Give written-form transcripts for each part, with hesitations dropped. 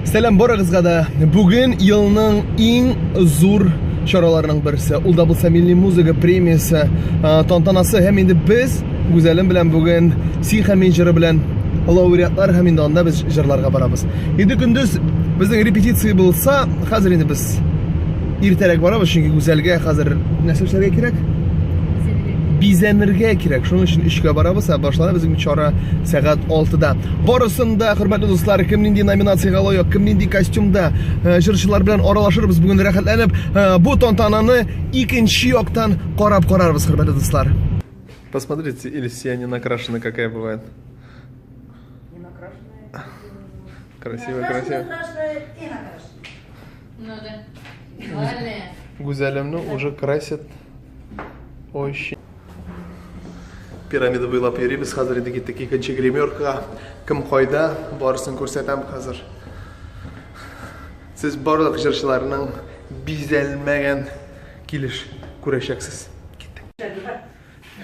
Сәлам барыгызга да. Бүген елның иң зур чараларының берсе. Ул да булса милли музыка премиясе тантанасы һәм инде без Гүзәлем белән бүген Син һәм мин җыры белән лауреатлар һәм инде анда без җырларга барабыз. Инде көндез безнең репетиция булса, хәзер инде без иртәрәк барабыз, чөнки Гүзәлгә хәзер нәрсә эшләргә кирәк? Бизәнергә кирәк. Шуның өчен өчкә барабыз, ә башлана безнең чара сәгать 6-да. Барысын да, хөрмәтле дуслар, кем нинди номинациягә лаек, кем нинди костюмда, э, җырчылар белән аралашырбыз бүген рәхәтләнеп. Э, бу тантананы икенче яктан карап карарбыз, хөрмәтле дуслар. Посмотрите, или все они накрашены, какая бывает. Не накрашенная. Красиво, красиво. И накрашенная. Ну да. Главное. Гүзәлемне уже красят очень. Пирамида буйлап йөрибез хәзер инде киттек икенче гримеркага. Кем кайда, барысын күрсәтәм хәзер. Сез барлык җырчыларның бизәлмәгән килеш күрәчәксез. Киттек.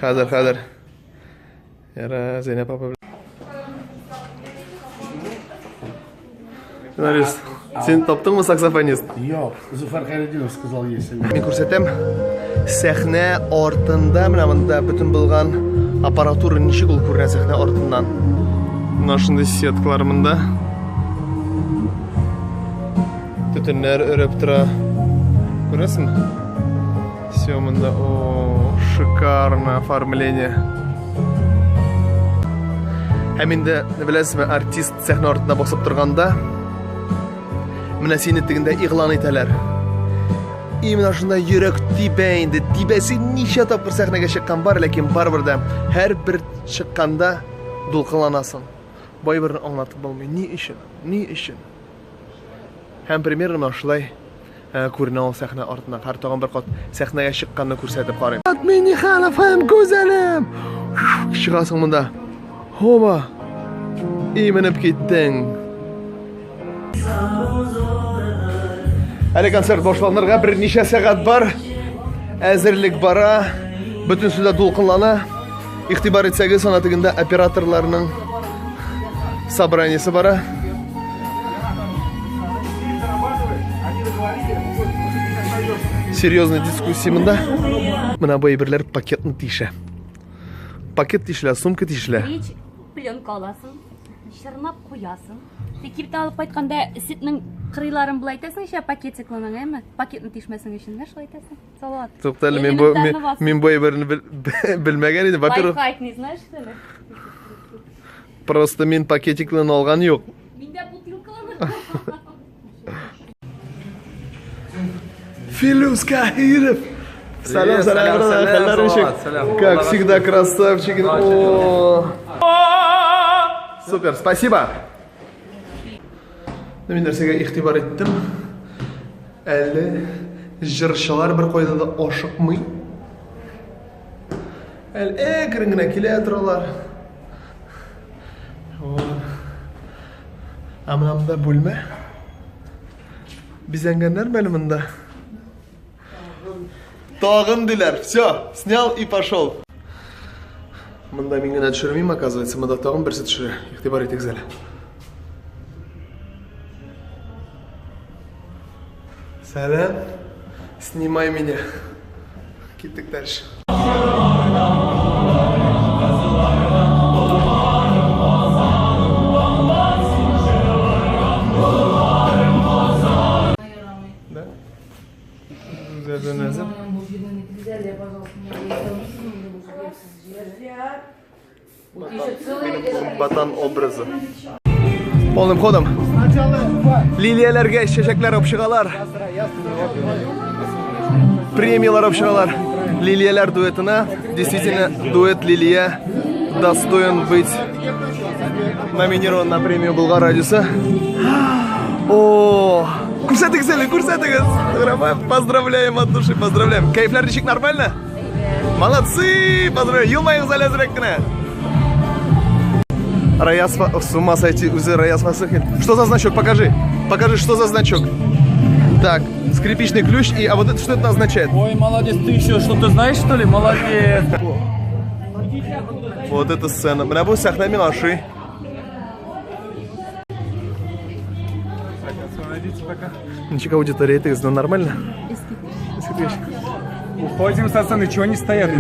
Хәзер, хәзер. Яра, Зәйнәп апа. Журналист, син таптыңмы саксофонист? Юк, Зуфар Хайретдинов сказал есть. Мин күрсәтәм. Сәхнә артында менә монда бөтен булган аппаратура ничек ул күренә сәхнә артыннан. Менә шундый сеткалар монда. Төтеннәр өреп тора. Күрәсеңме? Все монда, о, шикарное оформление. Һәм инде, беләсезме, артист сәхнә артында басып торганда, менә сине тегендә игълан итәләр. И менә шунда йөрәк тибә инде, тибәсе ничә тапкыр сәхнәгә чыккан бар, ләкин барыбер дә һәрбер чыкканда дулкынланасың. Бу әйберне аңлатып булмый. Ни өчен? Ни өчен? Һәм примерно менә шулай Э, күренә ул сәхнә артыннан. Һәр тагын бер кат сәхнәгә чыкканны күрсәтеп карыйм. Минниханов һәм Гүзәлем! Чыгасың монда. Хоба! И менеп киттең. Әле концерт башланырга берничә сәгать бар. Әзерлек бара. Бөтенесе дә дулкынлана. Игътибар итсәгез, ана тегендә операторларның собраниесе бара. Серьезный дискуссия монда. Менә бу әйберләр пакетны тишә. Пакет тишелә, сумка тишелә. Речь пленка аласың, чырнап куясың. Тик кибеттән алып кайтканда сөтнең кырыйларын болай итәсең ичә пакетиклының, әйме? Пакетны тишмәсең өчен дә шулай итәсең. Салават. Тукта әле, мин бу мин бу әйберне белмәгән идем. Во-первых, Лайфхак не знаешь, что ли? Просто мин пакетикларын алган юк. Миндә бутылкалар. Филюс Каһиров. Сәлам, сәлам, хәлләр ничек? Как всегда, красавчик. Супер, спасибо. Мин нәрсәгә игътибар иттем? Әле җырчылар бер кайда да ашыкмый. Әле әкрен генә килә торалар. Ә менә монда бүлмә. Бизәнгәннәрме әле монда? Тагын диләр. Все, снял и пошел. Монда мин генә төшермим, оказывается, монда тагын берсе төшерә. Игътибар итегез әле. Сәлам. Снимай меня. Киттек дальше. Да? Батан образы. Полным ходом. Лилияләргә чәчәкләр алып чыгалар. Премияләр алып чыгалар. Лилияләр дуэтына. Действительно, дуэт Лилия достоин быть номинирован на премию Болгар радиосы. О, күрсәтегез әле, күрсәтегез. Поздравляем от души, поздравляем. Кәефләр ничек, нормально? Молодцы! Поздравляю. Елмаегыз әле әзрәк кенә. Раяз, с ума сойти, үзе Раяз Фасыхин. Что за значок? Покажи. Покажи, что за значок. Так, скрипичный ключ. И, а вот это что это означает? Ой, молодец, ты еще что-то знаешь, что ли? Молодец. Вот эта сцена. Менә бу сәхнә миңа ошый. Ничек аудитория әйтегез, ну нормально? Искиткеч. Уходим со сцены, чего они стоят?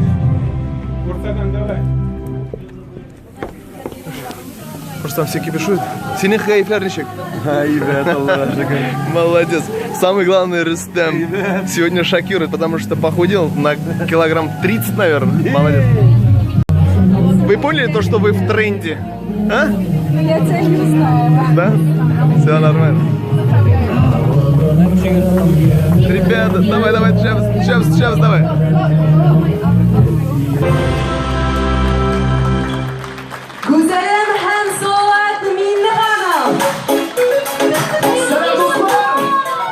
Уртадан, давай. Просто там все кипишуют. Синең кәефләр ничек? Молодец. Самый главный Рустем сегодня шокирует, потому что похудел на килограмм 30, наверное. Молодец. Вы поняли то, что вы в тренде? А? Я тебя не узнала. Да? Все нормально. Ребята, давай, давай, сейчас, сейчас, сейчас, давай. Гүзәлем һәм Салават Миңнеханов. Сәлам, дуслар!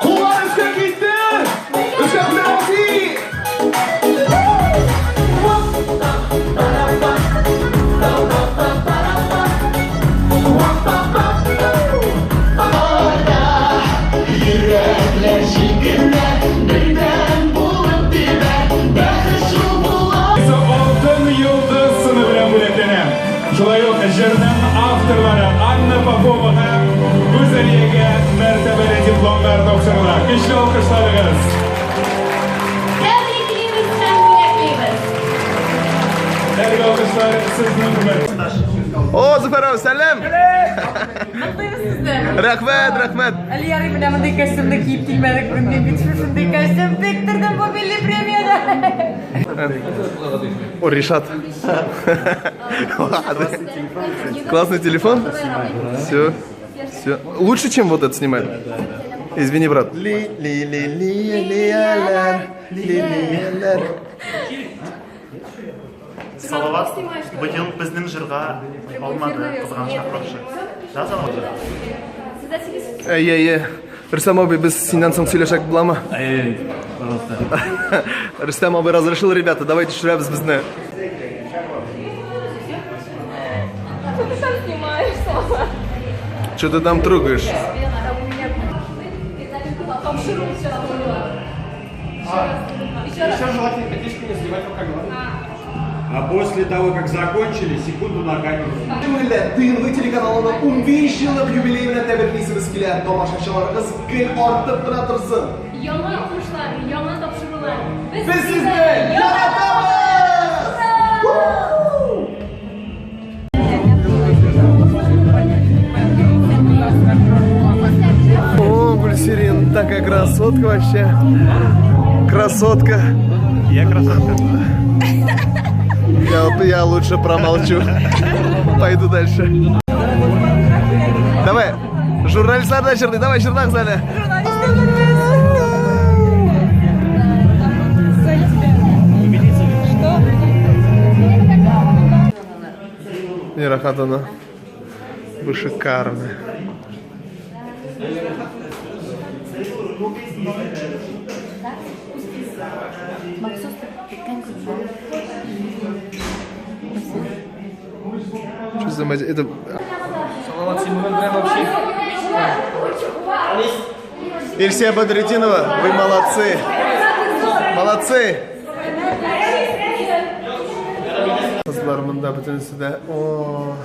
Куллар өскә китте! Өскә күтәрелде! Алтын йолдыз сыны белән бүләкләнә. Шулай ук җырның авторлары Анна Попова һәм Гүзәлиягә мәртәбәле дипломнар тапшырыла. Көчле алкышларыгыз. Тәбриклибез һәм бүләклибез. Әлеге алкышлар сезнең хөрмәт. О, Зөфәр абый, сәлам! Котлыйбыз сезне. Рәхмәт, рәхмәт! Әле ярый менә мондый костюмны киеп килмәдек бүген. Мин бит шушындый костюм тектердем бу милли премиядә. О, Ришат. Классный телефон? Все. Все. Лучше, чем вот это снимать? Извини, брат. Ли ли ли ли ли ли ли. Салават быел безнең җырга алмады, кызганычка каршы. Да, Салават? Әй, әй, әй. Рөстәм абый, без синнән соң сөйләшәк буламы? Эй, пожалуйста. Рөстәм абый разрешил, ребята, давайте төшерәбез безне. Что ты там снимаешь, Слава? Что ты там трогаешь? Там ширу сейчас было. Еще раз. А после того, как закончили, секунду на камеру. ТНВ телеканалының 15 еллык юбилее белән тәбриклисебез килә. Тамашачыларыгыз гел артып тора торсын. Яңа уңышлар, яңа тапшырулар. Без сезне яратабыз! О, Гульсирин, такая красотка вообще. Красотка. Я красотка. Я лучше промолчу. Пойду дальше. Давай, журналистлар да җырлый. Давай, җырлагыз әле. Мира Хатана, вы шикарны. Что за мать? Это... Ильсия Бадретдинова, вы молодцы. Молодцы. Кызлар монда бөтенесе дә. О,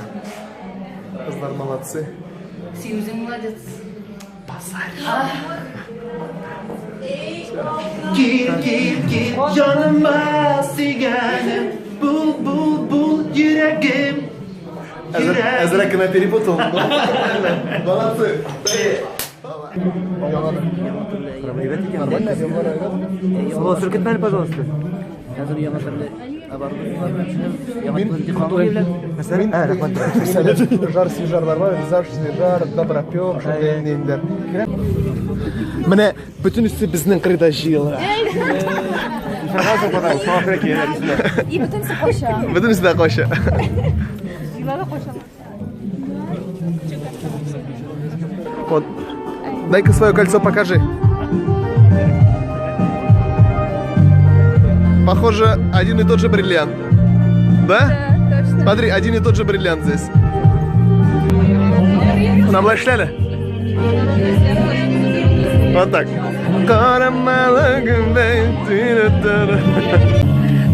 кызлар молодцы. Син үзең молодец. Gir gir gir yanıma сөйгәнем бул бул бул йөрәгем. Әзрәк кенә перепутал. Молодцы. Салават, селкетмә әле, пожалуйста. Жар свежарлар бар, жар свежар, добропек, шундый ниләр. Менә бөтенесе безнең кырда җыела. И бөтенесе кача. Бөтенесе дә кача. Җыела да кача. Вот. Дай-ка свое кольцо покажи. Похоже, один и тот же бриллиант. Да? Да, точно. Смотри, один и тот же бриллиант здесь. Нам лайшляли? Вот так.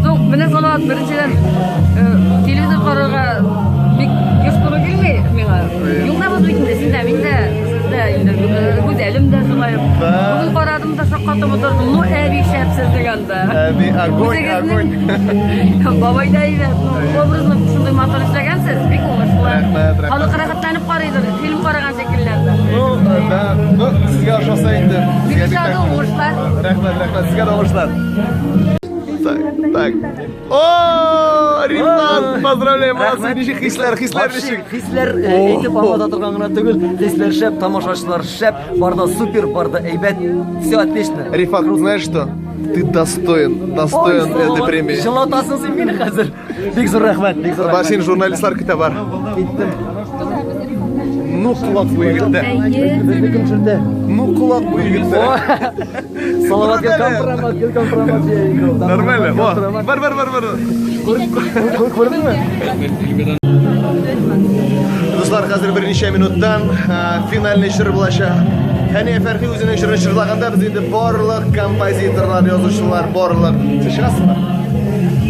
Ну, менә Салават беренчедән телевизор карарга бик еш туры килми миңа. Юлда бит инде, син дә, мин дә, сез дә инде. Гүзәлем дә шулай. Бүген карадым да шаккатып утырдым. Ну, әби шәп сезнең анда. Әби, огонь, огонь. Бабай да әйбәт. Ну, образны шундый матур эшләгәнсез, бик уңышлы. Рәхмәт, рәхмәт. Халык рәхәтләнеп карыйдыр, фильм караган шикелле. Ну, да, ну, сезгә ошаса инде. Бик ошады, уңышлар. Рәхмәт, рәхмәт, сезгә дә уңышлар. Так, так. О, Рифат, поздравляем вас. Ничек хисләр, хисләр ничек? Хисләр әйтеп аңлата торган гына түгел. Хисләр шәп, тамашачылар шәп, бар да супер, бар да әйбәт. Все отлично. Рифат, знаешь что? Ты достоин, достоин этой премии. Җылытасың син мине хәзер. Бик зур рәхмәт, бик зур Бар, син журналистлар көтә бар. Ну, колак бу егеттә. Ну, колак бу егеттә. Салават гел компромат, гел компромат. Нормально. О, бар, бар, бар, бар. Күрдеңме? Дуслар, хәзер берничә минуттан финальный җыр булачак. Хәния Фәрхи үзенең җырын җырлаганда без инде барлык композиторлар, язучылар, барлык Сез чыгасызмы?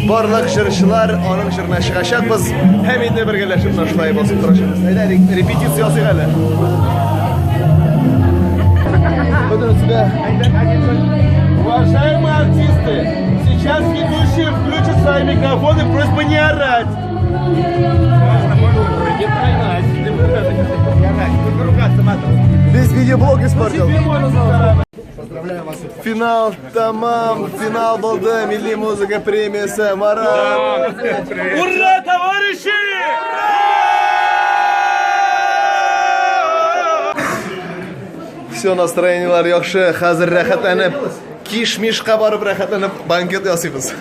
Барлык җырчылар аның җырына чыгачакбыз һәм инде бергәләшеп менә шулай басып торачакбыз. Әйдә, репетиция ясыйк әле. Бөтенесе дә Уважаемые артисты, сейчас ведущие включат свои микрофоны, просьба не орать. Весь видеоблог испортил. Финал тамам, финал булды, милли музыка премиясе, Марат. Ура, товарищи! Все, настроениелар яхшы, хәзер рәхәтләнеп, киш-мишка барып рәхәтләнеп банкет ясыйбыз.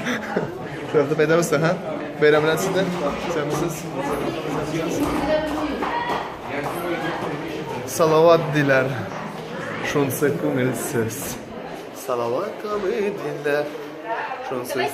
Шулай әйтәбез, ха? Бәйрәм белән сезне. Исәнмесез. Салават диләр. Шунсы күңелсез. Салават абый диләр. Шунсы.